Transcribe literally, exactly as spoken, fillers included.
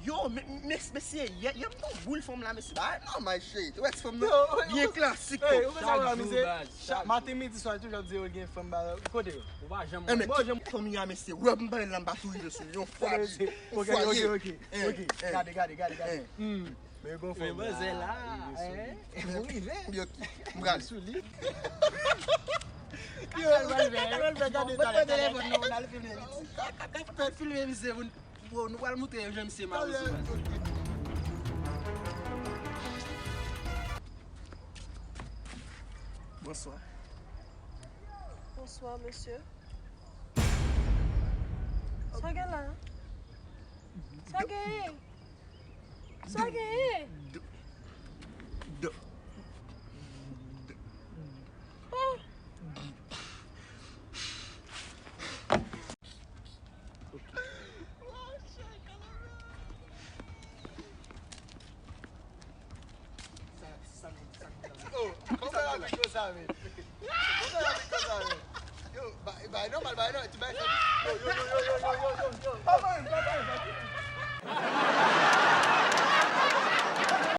Yo, me- me- mesye, yè yè m t on boul fanm la, mesye. Bagay nòmal, cheri. Ou wè ti fanm nan? Yo, yo, byen klasik, hey, ou fè sa, chak jou, baz. Maten, midi, swa, toujou ap di yo gen fanm, baz. Kote yo? Ou pa janm wè. Bon, janm fanmi a, mesye. Ou wè m pale la, m pa tou rive sou li. Yon fwa, yon fwa, ok, ok, ok. Gade, gade, gade, gade. Men bon fanm la. Manzè la, hein? Ou rive? Yo, m prale. Sou li. Yo, al fè, al fè, gade talè, talè. Al filme misye, pou nou pral moutre yo jan misye mawozo. Bonswa. Bonswa, mesye. Sa gen la? Sa gen? Sa gen? Oh! Oh, kòman la vin konsa, men? Kòman la vin konsa, men? Yo, bay, bay nòmal, bay nòmal, ti bay sa. Yo, yo, yo, yo, yo, yo, yo, yo.